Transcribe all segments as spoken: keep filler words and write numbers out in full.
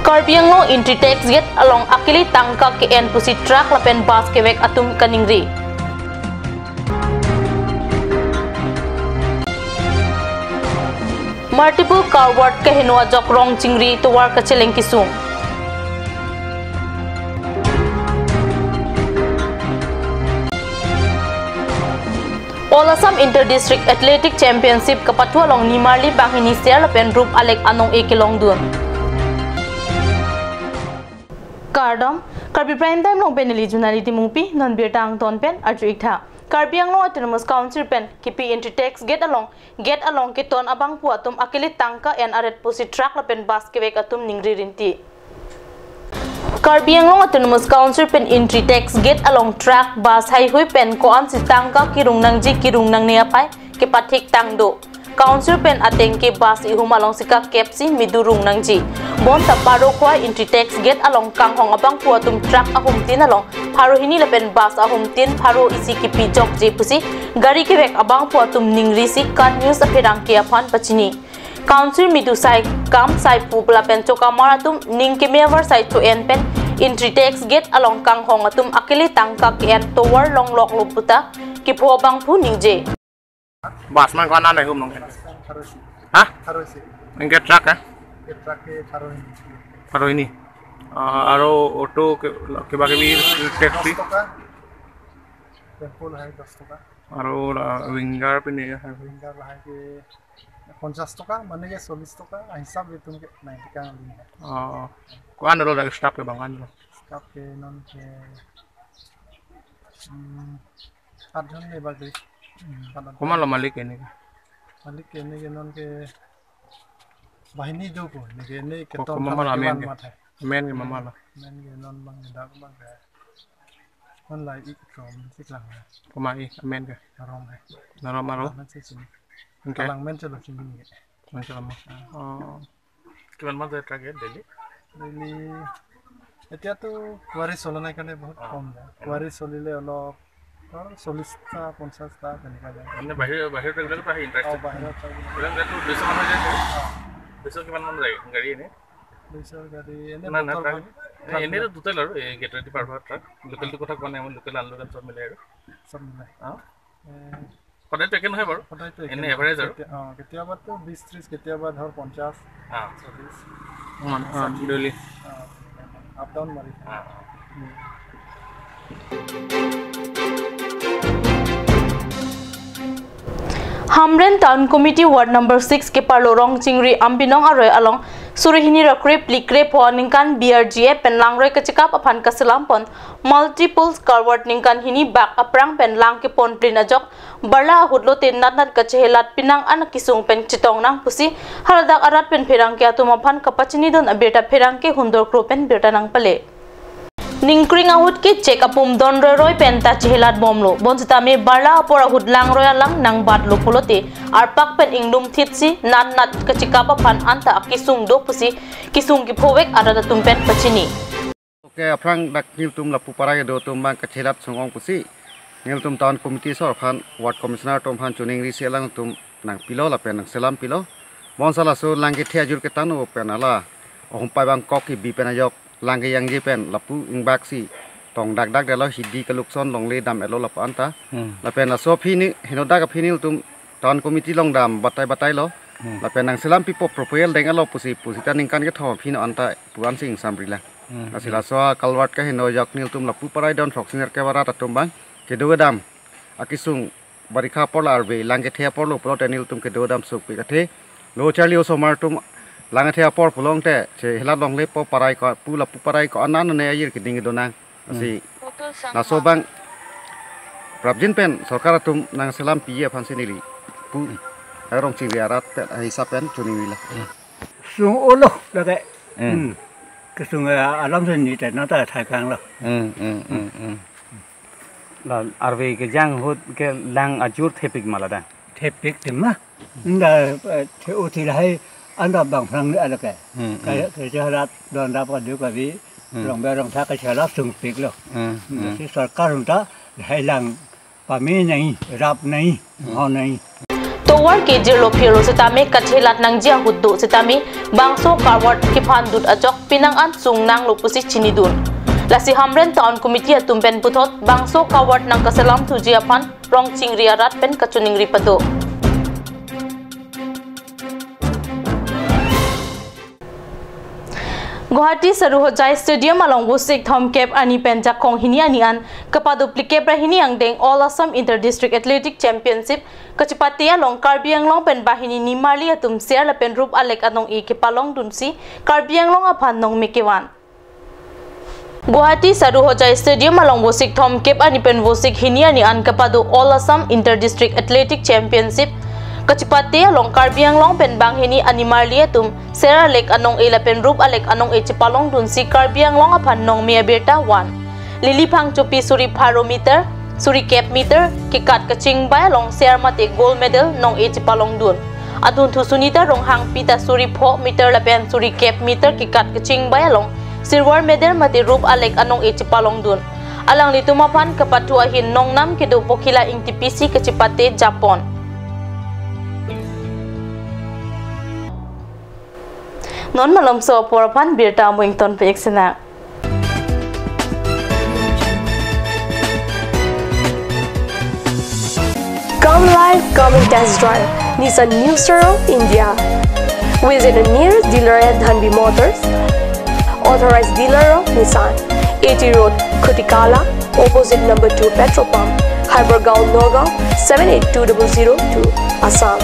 Karbi Anglong entry tax gate along akili tangka ke-en pusi truck lapen bus kevek atum kaningri. Multiple car ward kaheno ajok rong chingri tovar kacheleng kesung. All Assam Inter District Athletic Championship kapathu along nimarli banghini ser lapen rup alek anong-e kelongdun. Kardom, Karbi Prime Time along pen neli Junali Timungpi, non birta angton pen arju-ik tha. Karbi Anglong Autonomous Council pen kipi entry tax gate along, gate along keton abangphu atum akili tangka en aret pusi truck lapen bus kevek atum ningri rinti. Karbi Anglong Autonomous Council pen entry tax gate along truck, bus haihui pen ko-ansi tangka kerung nangji kerung nangne aphai kepathik tang do. Council pen ateng ke bus ihum alongsi kakepsi midu rung nangji. Bonta Paro Khowai entry tax gate along kanghong abangphu atum truck ahumtin along pharo hini lapen bus ahumtin pharo isi kipi jokje pusi gari kevek abangphu atum ningrisi KAT News apherangke aphan pachini. Council midu sai kam sai pu lapen chokamar atum ning keme avarsai cho-en pen entry tax gate along kanghong atum akili tangka ke-en tovar longloklo puta kepho abangphu ningje. Bus man ko-an ahum nong? Pharo isi. Ha? Pharo isi. Anke truck ha? Ke truck ke pharo hini. Pharo hini. Ah, aro auto ke, kiba kibi taxi? Dos toka. Tempo lahai dos toka. Aro la Winger pine ya? Winger lahai ke ponchas toka, mane ke chollis toka, ah, hisab itum ke naik kang lima. Oh. Ko-an lo dak staff ke bang-an lo? Staff ke non ke, hmm, atjon le bagri. Hmm. Atjon. Komat lo malik ke ne? Malik ke ne ke non ke bahini do ko, ne ke ne ke ko-, ton komat lo amen ke? Amen ke mama lo? Amen ke non bang dak bang ke. Non lai ik trom sik lang. Komat ik amen ke? Narom hai. Narom aro? Narom sik sini. Anke? Kalang men chalo sini ke. Men chalo ma. Ah. Oh. কিমান মান যায় ট্ৰাকে daily? Daily এতিয়াতো কুৱাৰী চলা নাই কাৰণে বহুত কম যায়। কুৱাৰী চলিলে অলপ ধৰ চল্লিছটা, পঞ্চাছটা তেনেকুৱা যায়। মানে বাহিৰ, বাহিৰৰ ট্ৰাকবিলাকতো আহে, ইণ্টাৰেষ্ট। অ, বাহিৰৰ ট্ৰাকবিলাক। এইবিলাকতো দুইশ মান হৈ যায় চাগে? অ। দুইশ কিমান মান যায় গাড়ী এনে? দুইশৰ গাড়ী এনে নাই, নাই, বটল ট্ৰাক। ভাগ, এ, ভাগ এনেইতো টোটেল আৰু এই গেটেদি পাৰ হোৱা ট্ৰাক। লোকেলটো কথা কোৱা নাই, আমাৰ লোকেল আনলোকেল চব মিলাই আৰু। চব মিলাই। অ। এ, সদায়তো একে নহয় বাৰু। সদায়তো একে এনে নহয়। এভাৰেজ আৰু। কেতিয়া-, অ, কেতিয়াবাতো বিশ, ত্ৰিশ, কেতিয়াবা ধৰ পঞ্চাশ, অ। চল্লিশ। মানে, অ, ষাঠি। ডেইলি। অ, আপ ডাউন মাৰি থাকে। অ, অ। উম। Hamren Town Committee Ward Number Six keparlo Rongchingri Ambinong aroi along suri hini ra krepli krepho aningkan B R G F pen langroi kachekap aphan kaselam pon multiple car ward ningkan hini bak aphrang pen lang kepon plin ajok barla ahut lote natnat kachehelat pinang an kesung pen chetong nang pusi haladak arat pen pherangke atum aphan kapachinidun abirta pherangke Hundor Kro pen birta nangpale. Ningkring ahut ke chek apum don roiroi pen ta chehelat bomlo. Bonsitame barla apor ahut langroi alang nangbatlo pulote arpak pen inglum thitsi natnat kachekap aphan anta akesung do pusi kesung kephovek arat atum pen pachini. Oke, aphrang dak nelitum lapu parai do atum bang kachelat sung-ong pusi nelitum town committee sor aphan ward commissioner atum aphan chuning risi alangtum nangpilo lapen nangselam pilo. Bonsa laso lang kethe ajur ketang no pen hala ahum pai bang kok kebi pen ajok lang keyangji pen lapu ingbak si tong dak dak dalo hidi kalukson longle dam elo lapu anta. Hmm. Lapen laso aphi ni henodak aphi nelitum town committee along dam batai batai lo. Hmm. Lapen nangselam pipo proposal deng alo pusi pusita ningkan kethom aphi no anta puan sing samrila. Hmm. Lasi laso a culvert kaheno ajok nelitum lapu parai don throksi nerke barat atum bang kedo kedam akesung barikha apor la arve lang kethe apor lo pulote nelitum kedo kedam sukpik athe lo charli osomar atum lang kethe apor pulote chehelat longle po parai ko pu lapu parai ko-an an ne ayir keding donang. Hmm. Lasi laso bang prapjin pen sorkar atum nangselam pi aphan si neli pu Rongchingri arat pen hisap pen chuning rila. Hmm. Sung-olo lake. Hmm. Hmm. Kesung, eh, alam se ni te nata thaikang lo. Hmm, hmm, hmm, hmm. La arve kejang ahut ke lang ajur thepik ma ladak? Thepik tema. Nda, eh, the uthi lahai anda bang phrang ni alake. Hmm, hmm. Kaya kechelat don dap kadu kabi. Hmm. Rong berong tha kechelat sungpik lo. Hmm, hmm. Si sorkar unta lahai lang pame nai, rap nai, hmm, ho nai. To Tovar kejirlo phirlo sitame kachelat nangji ahut do sitame bangso kaward kephan dut ajok penang an sung nanglo pusi chinidun. Lasi Hamren Town Committee atum pen puthot bangso kaward nangkaselam thuji aphan rong chingri arat pen kachiningri pado. Guwahati Saruhojai Stadium along Vosik thomkep arni pen Jakhong hini arni an kapado phlikep ra hini angdeng All Assam Inter District Athletic Championship kachepate along Karbi Anglong pen banghini nimarli atum ser lapen rup alek anong-e kepalongdunsi Karbi Anglong aphan nongme kevan. Guwahati Saruhojai Stadium along Vosik thomkep arni pen Vosik hini arni an kapado All Assam Inter District Athletic Championship kachepate along Karbi Anglong pen banghini nimarli atum ser alek anong-e lapen rup alek anong-e chepalongdunsi Karbi Anglong aphan nongme abirta van. Lili Phangchopi suri pharo meter, suri kep meter kekat kachingbai along ser mate gold medal nong-e chepalongdun. Adunthu Sunita Ronghangpi ta suri pho meter lapen suri kep meter kekat kachingbai along silver medal mate rup alek anong-e chepalongdun. Alanglitum aphan kapathu ahin nongnam kedo Pokhila Ingtipisi kachepate japon. Non malomso apor aphan birta amui ingtonpik sena. Come live, come and test drive Nissan New Star of India. Visit the nearest dealer at Dhanvi Motors, authorized dealer of Nissan, A T Road, Khutikala, opposite number two petrol pump, Hypergaon, Nagaon, seven eight two double zero two, Assam.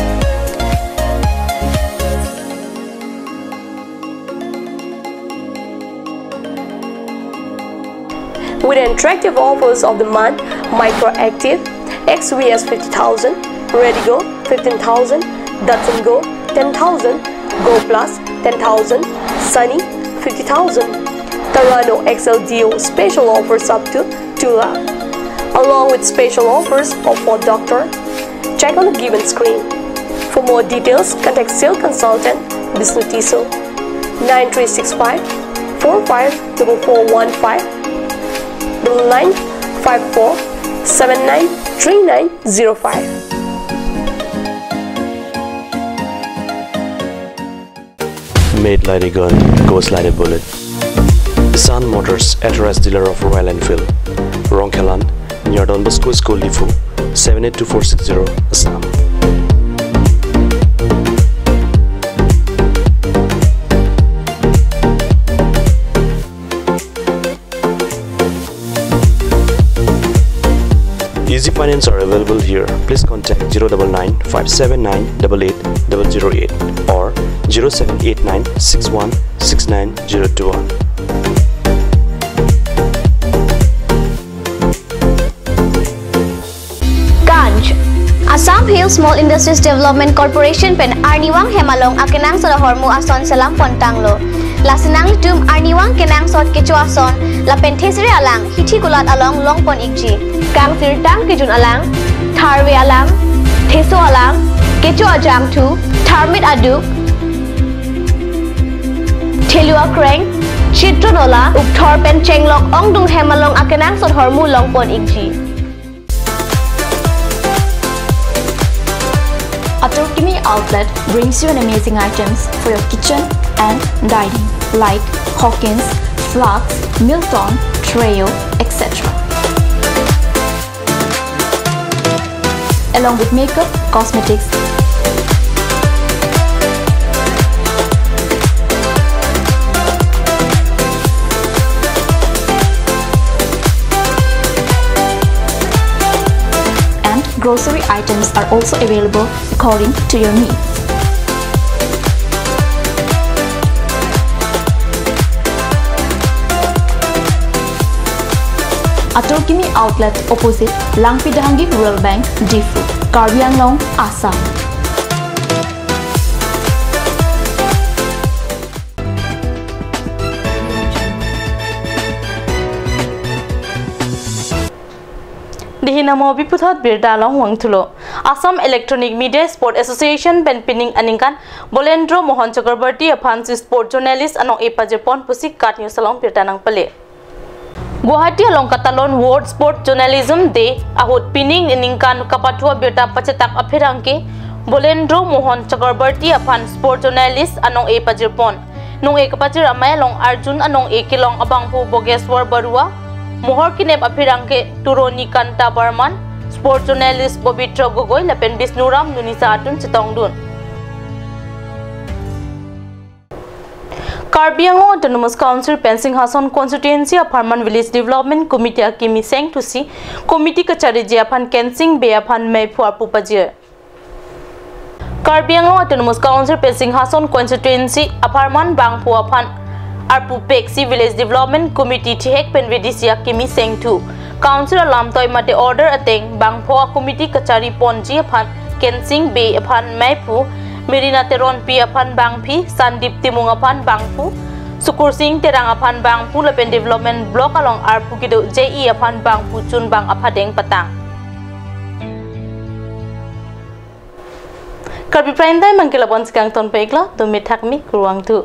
With attractive offers of the month, Micra Activa, X V S fifty thousand, Redigo fifteen thousand, Datsun Go ten thousand, Go Plus ten thousand, Sunny fifty thousand, Terrano X L D O special offers up to two lakh, along with special offers of Ford Doctor. Check on the given screen. For more details, contact sales consultant Bishnu Tisso, nine three six five four five double four one five, double nine five four seven nine three nine zero five. Made like a gun, goes like a bullet. Sun Motors, authorized dealer of Royal Enfield, Rongkhelan, near Don Bosco School, Diphu, seven eight two four six zero, Assam. Easy finance are available here. Please contact zero double nine five seven nine double eight double zero eight or zero seven eight nine six one six nine zero two one. Ganj. Assam Hill Small Industries Development Corporation pen arnivang hem along akenangsot ahormu ason selam pontanglo. Lasi nanglitum arnivang kenangsot kecho ason lapen thesere alang hithi kulat along longpon ikji. Kangsirtang kejun alang, tharve alang, theso alang, kecho ajangthu, tharmit aduk, thelu akreng, chitron ola, ukthor pen chenglok ongdung hem along akenangsot ahormu longpon ikji. Atur Kimi Outlet brings you an amazing items for your kitchen and dining, like Hawkins, flasks, Milton, Treo, et cetera. Along with makeup, cosmetics, and grocery items are also available according to your needs. Atur Kimi Outlet, opposite Langpidhangi Rural Bank, Diphu, Karbi Anglong, Assam. Dei hinamo pi puthot birta along vangthulo. Assam Electronic Media Sport Association pen pining aningkan Bolendro Mohan Chakraborty aphansi sport journalist anong-e pajirpon pusi KAT News along birta nangpale. Guwahati along katalon World Sport Journalism Day ahut pining aningkan kapathu abirta pachetak apherangke Bolendro Mohan Chakraborty aphan sport journalist anong-e pajirpon. Nong-e kapajir amei along Arjun anong-e kelong abangphu Bogeswar Barua, Mohor Kinep apherangke Turoni Kanta Barman, sport journalist Pabitra Gogoi lapen Bisnuram Nunisa atun chetongdun. Karbi Anglong Autonomous Council pen Singhason Constituency apharman Village Development Committee akimi sengthusi committee kachariji aphan Kensing Bey aphan meiphu arpu pajir. Karbi Anglong Autonomous Council pen Singhason Constituency apharman bangphu aphan arpu peksi Village Development Committee thihek pen V D C akimi sengthu. Council alamtoi mate order ateng bangpho a-committee kachari ponji aphan Kensing Bey aphan meiphu, Merina Teronpi aphan bangphi, Sandip Timung aphan bangphu, Sukursing Terang aphan bangphu lapen Development Block along arpu kedo J E aphan bangphu chunbang aphateng patang. Karbi Prime Time abangke labonsi kangton peklo, dome thakmi, kurvangthu.